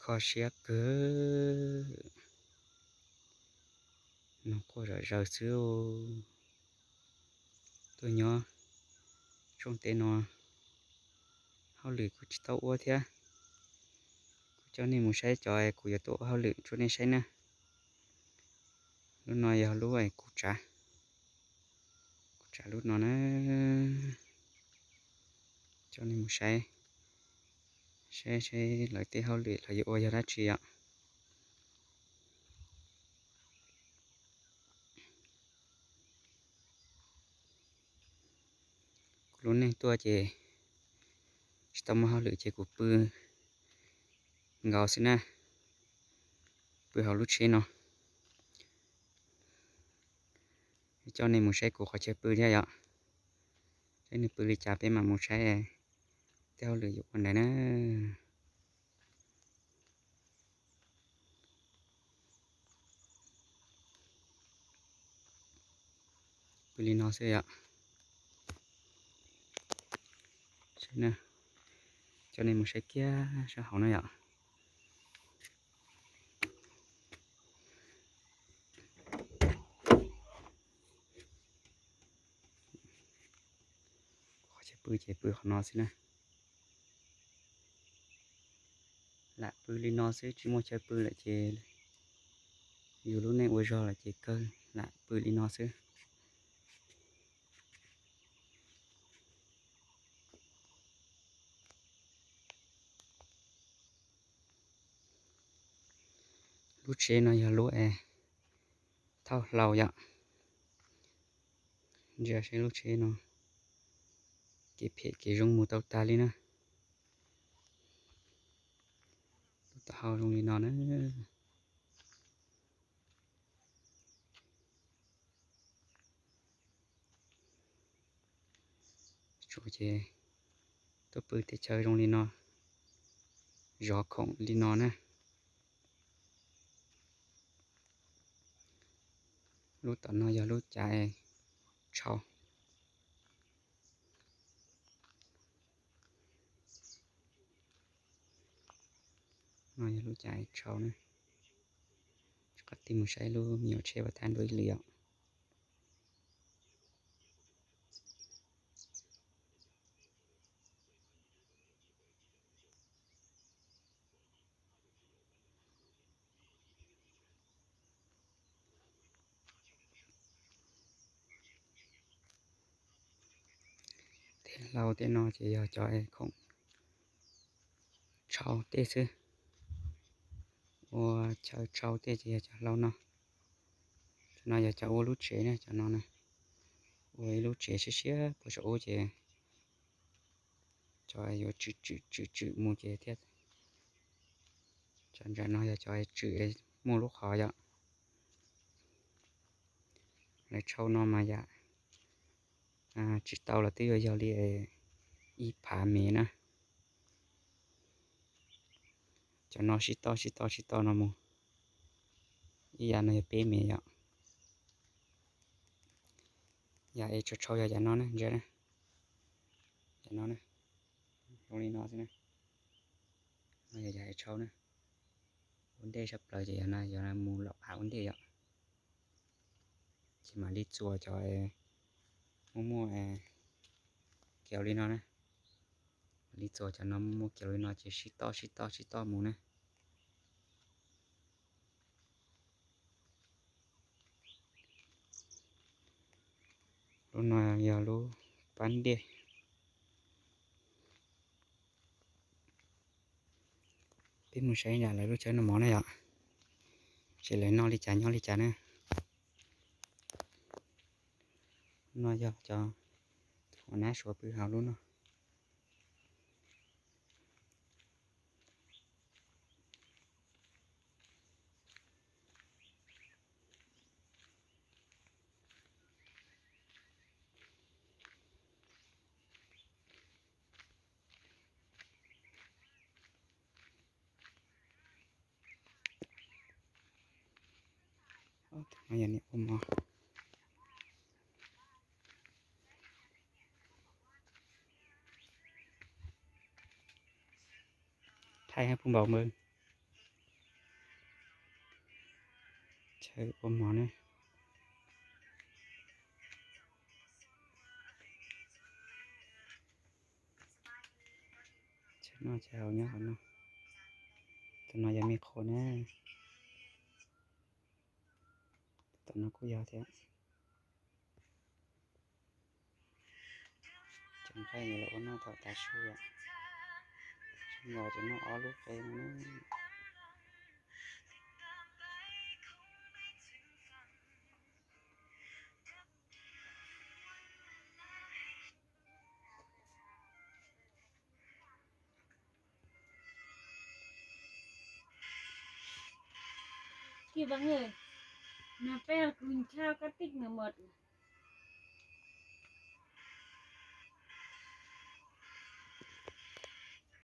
Kho siab kawg, noj quaj zom zaws xwb. Tuaj nyob tshooj teb no hauj lwm kuj tsis tau ua thiab. Kuv coj nej mus saib cov kuv yuav tuaj ua hauj lwm rau nej saib na. Lub no yog lub kuv tsav, kuv tsav lub no na. Coj nej mus saib, saib saib lawv tej hauj lwm lawv yuav ua yog dab tsi os. Kuv lub neej tuaj ces tsis tau muaj hauj lwm ces kuv pw nkaus xwb na, pw hauv lub tsheb no. Coj nej mus saib kuv qhov chaw pw thiab yom. Saib nws pw li cas peb mam mus saib tej hauj lwm yuav ua ntawd na. Pw li no xwb yom. Coj nej mus saib kiag sab hauv no yom. Qhov chaw pw ces pw qhov no xwb na. Lam pw li no xwb tsis muaj chaw pw lawm ces yus lub neej ua zog lawm ces kawg lam pw li no xwb. Lub tsheb no yog lub es thauj hlau yom. Ntsia saib lub tsheb no kev phem kev zoo mus tau tag li na. Lub taub hau zoo li no na. Tsuas ces tuaj pw teb chaws zoo li no, zov khoom li no na. Lub tom no yog lub cav tshau. No yog lub cav tshau na. Rov qab tig mus saib lub me nyuam tsheb pas thab dua ib lwm os. Tej hlau tej no ces yog cov khoom tshau tej xwb. Ua chaw tshau tej ces yog cov hlau no. Cov no yog cov ua lub tsev na, cov no na. Ua ib lub tsev siab siab puag saum ub ces cov yuav tswm tswm tswm tswm mus ces thiab. Cov nram no yog cov tswm muaj lub qhov yom. Lawv tshau no mas yam tsis tau los twb yuav yog li ib phav mev na. Cov no sib toj sib toj sib toj no mus, ib yam no yog peb mev yom. Yam es tshau tshau yog yam no na, ntsia na. Yam no na, zoo li no xwb na. No yog yam es tshau na. Ua ntej sab plaws ces yog no, yog no mus lom hav ua ntej yom. Ces mam li txuas cov muaj muaj kiaus li no na. Mam li txuas cov no muaj muaj kiaus li no ces sib toj sib toj sib toj mus na. Lub no yog lub pab dej. Peb mus saib yam lawv lub chaw noj mov na yom, seb lawv noj li cas nyob li cas na. No yog cov ua nab suav pw hauv lub no. Thaij hab pub npaum npawg. Ua mov ne. Tsis noj tsis haus nyob qhov no. Tus no yog me qhuav na. Tus no kuj yog thiab. Cov nqaij los ua noj thaum tav su yom. Tsis noj, tsis noj ob lub qe no na. Kib Vaj, no peb kuv nchaw koj tij no mas.